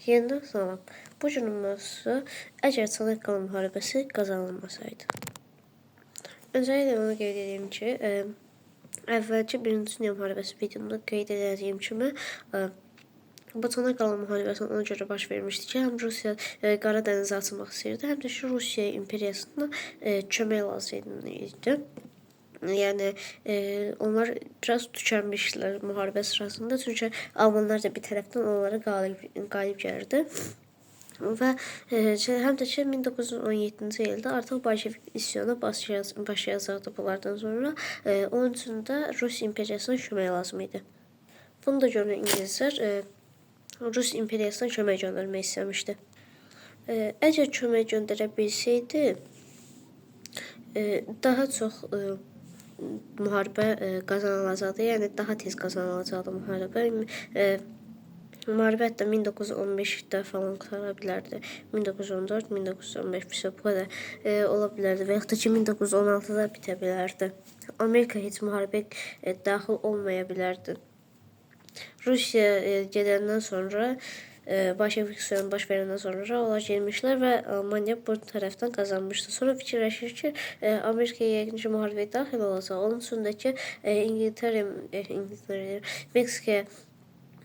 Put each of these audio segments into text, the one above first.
Yenidən salam. Bu günün mövzusu əgər Çanaqqale müharibəsi qazanılmasaydı. Öncəliklə onu qeyd edeyim ki, əvvəlki Birinci Dünya Müharibəsi videomda qeyd edəcəyim kimi, bu Çanaqqale müharibəsi ona görə baş vermişdi ki, həm Rusiya Qara dənizə açılmaq istəyirdi, həm də ki, Rusiya imperiyasına kömək lazım idi. Yəni onlar biraz tükənmişdilər müharibə sırasında, çünki almanlar da bir tərəfdən onlara qalib gəlirdi. Və həm də ki 1917-ci ildə artıq Bolşevik üsyanı başlayacaqdı bunlardan sonra. Onun üçün də Rus imperiyasına kömək lazım idi. Bunu da görən ingilislər Rus imperiyasına kömək göndərmək istəmişdi. Əgər kömək göndərə bilsəydi, daha çox müharibə qazanılacaqdı. Yəni daha tez qazanılacaqdı müharibə. Müharibə hətta 1915-də falan qurtara bilərdi. 1914, 1915 bir şey bu qədər ola bilərdi və yaxud da ki 1916-da bitə bilərdi. Amerika heç müharibəyə daxil olmaya bilərdi. Rusiya gedəndən sonra, Bolşevik üsyanı baş verəndən sonra onlar gelmişlər və Almaniya bu tərəfdən qazanmışdı. Sonra fikirləşir ki, Amerika yəqin ki müharibəyə daxil olacaq. Onun üçün də ki, İngiltərə, Meksikaya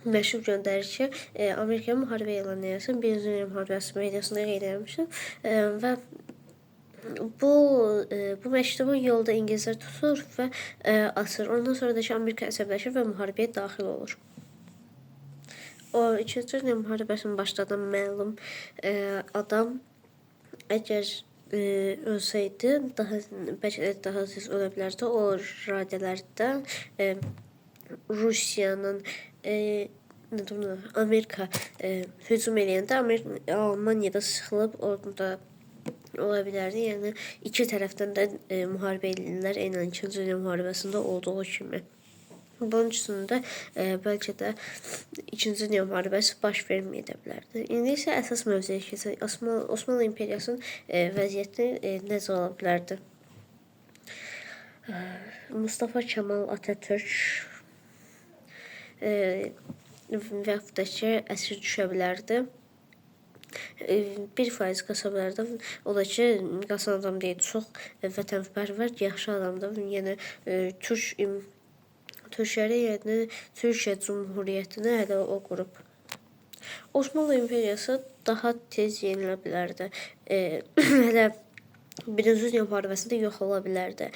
məktub göndərir ki, Amerikaya müharibə elan eləsin. Birinci Dünya Müharibəsi videosunda qeyd etmişdim. Və bu məktubu yolda ingilislər tutur və asır. Ondan sonra da ki, Amerika əsəbləşir və müharibəyə daxil olur. O İkinci Dünya Müharibəsini başladan məlum adam əgər ölsəydi, daha bəlkə də daha tez ölə bilərdi. O radələrdə Rusiyanın nə deyim, Amerika hücum eləyəndə Almaniyada sıxılıb orada ola bilərdi. Yəni iki tərəfdən də müharibə eləyirlər, eynən İkinci Dünya Müharibəsində olduğu kimi. Bunun üçün də bəlkə də İkinci Dünya Müharibəsi baş verməyə də bilərdi. İndi isə əsas mövzuya keçək. Osmanlı İmperiyasının vəziyyəti necə ola bilərdi? Mustafa Kemal Atatürk və yaxud da ki, əsir düşə bilərdi. 1% qasa bilərdi. O da ki, qasan adam deyil, çox vətənpərvər, yaxşı adamdır. Yəni Türkləri, yəni Türkiyə Cümhuriyyətini hələ o qurub. Osmanlı İmperiyası daha tez yenilə bilərdi. Hələ Birinci Dünya Müharibəsində yox ola bilərdi.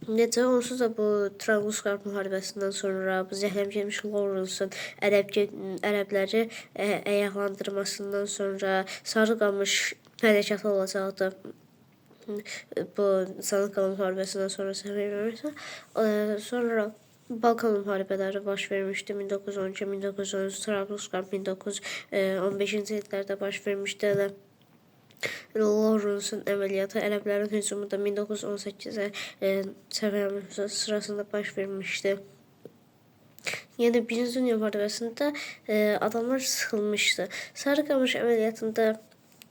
Necə onsuz da bu Trafalgar müharibəsindən sonra bu zəhləm getmiş Lawrence'ın ərəbləri ayaqlandırmasından sonra Sarıqamış hərəkatı olacaqdı. Bu Çanaqqale müharibəsindən sonra səhv eləmirəmsə, sonra Balkan müharibələri baş vermişdi. 1912, 1913, Trablusqarp 1915-ci illərdə baş vermişdi. Elə Lawrence'ın əməliyyatı, ərəblərin hücumu da 1918-ə səhv eləmirəmsə sırasında baş vermişdi. Yəni Birinci Dünya Müharibəsində adamlar sıxılmışdı. Sarıqamış əməliyyatında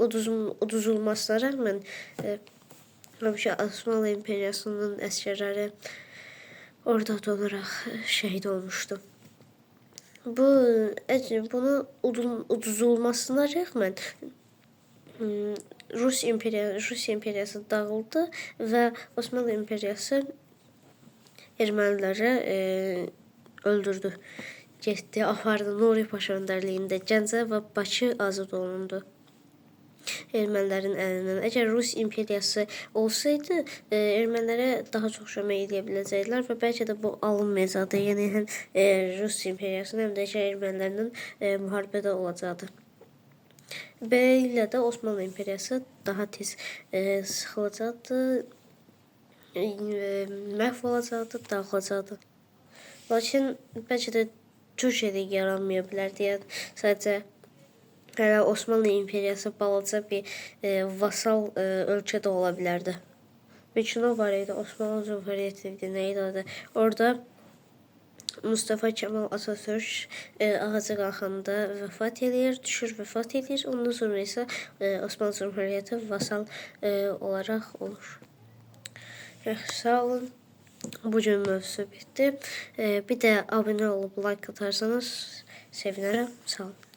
uduzulmasına rəğmən həmişə Osmanlı İmperiyasının əsgərləri orada donaraq şəhid olmuşdu. Bunu uduzulmasına rəğmən Rusiya İmperiyası dağıldı və Osmanlı İmperiyası erməniləri öldürdü. Getdi, apardı Nuri Paşa öndərliyində Gəncə və Bakı azad olundu ermənilərin əlindən. Əgər Rus imperiyası olsaydı, ermənilərə daha çox kömək edə biləcəkdilər və bəlkə də bu alınmayacaqdı. Yəni həm Rus imperiyasının, həm də ki, ermənilərlə müharibədə olacaqdı. Beləliklə də Osmanlı imperiyası daha tez sıxılacaqdı, məhv olacaqdı, dağılacaqdı. Lakin bəlkə də Türkiyədə yaranmaya bilərdi. Yəni sadəcə hələ Osmanlı İmperiyası balaca bir vasal ölkə də ola bilərdi. Bir kino var idi, Osmanlı Cümhuriyyəti idi, nə idi adı? Orada Mustafa Kemal Atatürk ağaca qalxanda vəfat eləyir, düşür, vəfat eləyir. Ondan sonra isə Osmanlı Cümhuriyyəti vasal olaraq olur. Yaxşı, sağ olun. Bu gün mövzusu bitdi. Bir də abunə olub like atarsanız sevinərəm. Sağ olun.